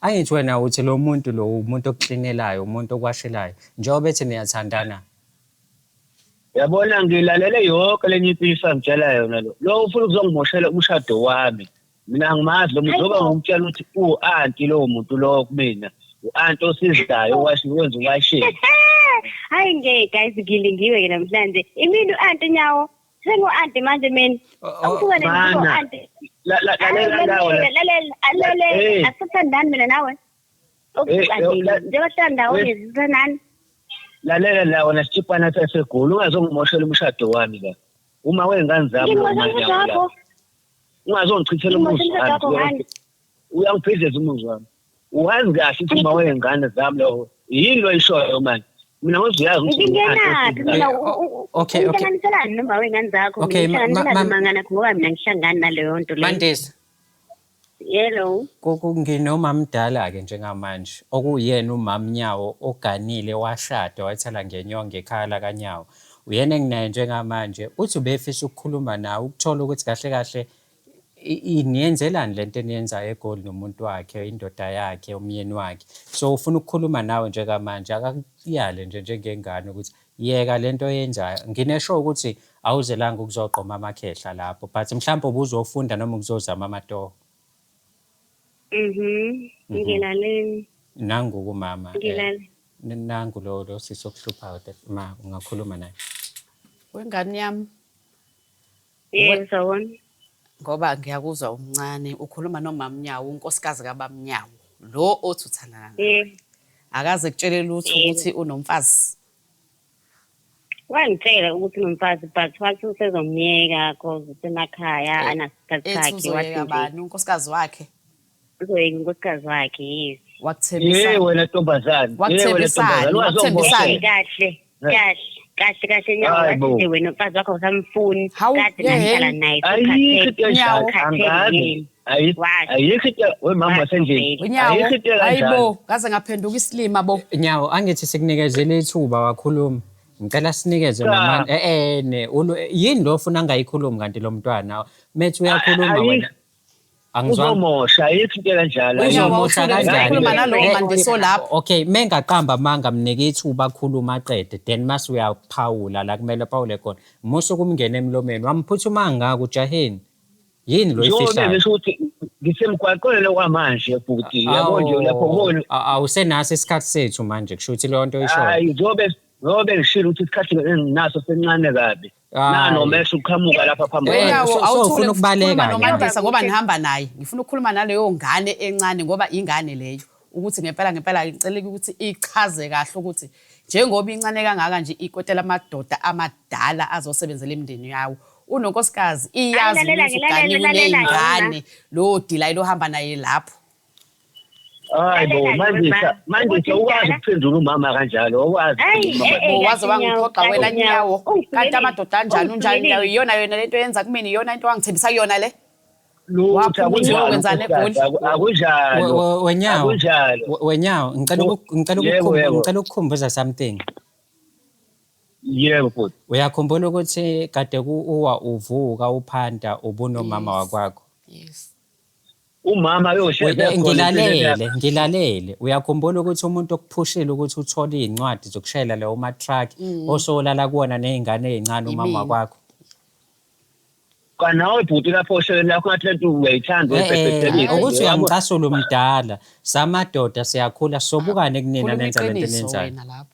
Angithi wena uthi lo muntu lo umuntu okuklinelayo, umuntu okwashelayo. Njengoba ethi niyathandana. Yabona ngilalele yonke lenye impisi angitshela yona lo. Lo ufuna ukuzongimoshela umshado wami. Mina angimazi lo muntu ngoba ngomtshela ukuthi u-anti lowo muntu lowo kumina. U-anti osizayo owashi wenza uwashini. Hayi ngeke guys, ngilingiwe ke namhlanje. Imini u-anti Nyawo. Sengu-anti manje mina. Awusuka Mana. anti. Lalela lawo la. Lalela, lalela. Eh. Asithandani mina nawe. Eh, Okuqalile. Njengoba sihlala ndawonye sithandani. Lalela la wena sithipana saseGoli ungazongimoshela umshado wami la. Uma wey'ngane zami lo Ngimosha manje umshado la. wakho. Ungazongichithela Ngimosha umuzi umshado wakho wami. ngani? Uyangiphidleza umuzi wami. Wazi kahle ukuthi uma wey'ngane zami lo yini lo oyishoyo manje. Mina ngoze uyazi ukuthi Ngingenaphi mina? Eh, okay, okay. Uhlanganiselani noma wey'ngane zakho? Okay, Mina uhlanganiselani noma ngane ngoba mina ngihlangani naleyo nto leyo. Mandisa. Hello. Nginomamdala-ke njengamanje okuyena umam Nyawo oganile washada wathela ngenyongo ekhaya lakaNyawo. Uyena enginaye njengamanje uthi ubefisa ukukhuluma nawe ukuthola ukuthi kahle kahle niyenzelani lento eniyenzayo eGoli nomuntu wakhe, indoda yakhe, umyeni wakhe. So ufuna ukukhuluma nawe njengamanje akakuyale nje njengengane ukuthi yeka lento oyenzayo. Nginesho ukuthi awuzelanga ukuzoqoma amakhehla lapho but mhlawumbe ubuzofunda noma ukuzozama amatoho. Mhm. Ngilaleni. Nangu kumama. Ngilale. Nangu lo sisi okuhluphayo ma ungakhuluma naye. Wengane yami. Yebo, sawubona. Ngoba ngiyakuzwa umncane ukhuluma nomama Nyawo, unkosikazi kaBaba Nyawo, lo othi uthandana naye. Yebo. Akaze kutshele lutho Yebo. ukuthi unomfazi. Wangitshela ukuthi unomfazi but wathi usezomyeka cause usemakhaya anasikhathi Ethi sakhe wathi uzoyeka nje bani unkosikazi wakhe. uzoyeka unkosikazi wakhe, yes. Wakuthembisa. Ye wena ntombazane. Ye wena Wakuthembisani? ntombazane Wakuthembisani? ungazongimoshela. Kahle, kahle, kahle kahle Nyawo Hayi wathi bo. nje wena umfazi wakho awusamfuni Hawu, kade nanihlala yehhe. naye Ayikho into enjalo Nyawo. ukhathele angazi. yena. Ayikho Washo. ayikho into wemama Washo wasendlini. vele. Nyawo, Ayikho into kanjalo. hayibo, ngaze ngaphenduka isilima bo. Nyawo angithi sikunikezele ithuba wakhuluma. Ngicela sinikeze Cha. noma ne yini lo ofuna angayikhulumi kanti lo mntwana. Methi uyakhuluma Ayikho. wena. Angizwanga. Uzomosha ayikho into kanjalo. Unyawo Uzomosha awuthule, kanjani? ngikhuluma nalowo Mandiso lapho. Okay, mengaqamba amanga mnike ithuba akhuluma aqede then mase uyaphawula la kumele aphawule khona. Musa ukumngena emlomeni. Wamphuthuma kangaka ujaheni. Yini lo Njengoba ifihlayo? ngisho ukuthi ngisemgwaqweni okwamanje bhuti yabo nje lapho kubona Awusenaso isikhathi sethu manje kusho ukuthi leyo nto oyishoyo. hayi njengobe ngishilo ukuthi isikhathi enginaso sencane kabi. Hayi. Nanomehlo uqhamuka lapha phambi Eh, kwami. Nyawo, so awuthule ufuna ukubaleka ukukhuluma ke. noMandisa ngoba nihamba naye. Ngifuna ukukhuluma naleyo ngane encane ngoba ingane leyo. Ukuthi ngempela ngempela ngicela ukuthi ichaze kahle ukuthi njengoba incane kangaka nje ikwetela amadoda amadala azosebenzela imindeni yawo. Unonkosikazi iyazi Hayi, lalela ukuthi ke, lalela, uganiwe lalela ke, uney'ngane lowo dilayi lohamba naye lapho. Hayi bo Lalela ke, Mandisa wema. Mandisa Ukuthi ukwazi mdala. ukuphendula umama kanjalo ukwazi Hayi, ukuphendula umama. eh, eh. Bo waze kahle Nyawo, wangiphoxa wena kahle Nyawo. Nyawo. Kanti Ungivumelile, amadoda anjani unjani Nyawo ungivumelile. iyona yona lento yenza kumina iyona into wangithembisa kuyona le. Lutho Waphuma uthi akunjalo uyokwenzani nkosikazi, eGoli? akunjalo. Wenyawo. Akunjalo. Wenyawo, ngicela Yebo, yebo. ngicela ukukhumbuza something. Yebo bhuti. Uyakhumbula ukuthi kade uwa uvuka uphanda ubunomama Yes. wakwakho. Yes. Umama uyohlezi ekhona empilweni Ngilalele, yakho. ngilalele. Uyakhumbula ukuthi umuntu okuphushile ukuthi uthole iy'ncwadi zokushayela lawo ma-truck osolala kuwona ney'ngane ey'ncane umama Yimina. wakwakho. Kwanawe bhuti lapho ohlelweni lakho ngathi lento uyayithanda uyibhebhethekisa. Ukuthi nje, yabo. uyangicasula umdala. Samadoda siyakhula sobukane kunina Khuluma nenza lento iqiniso eniyenzayo. wena lapho.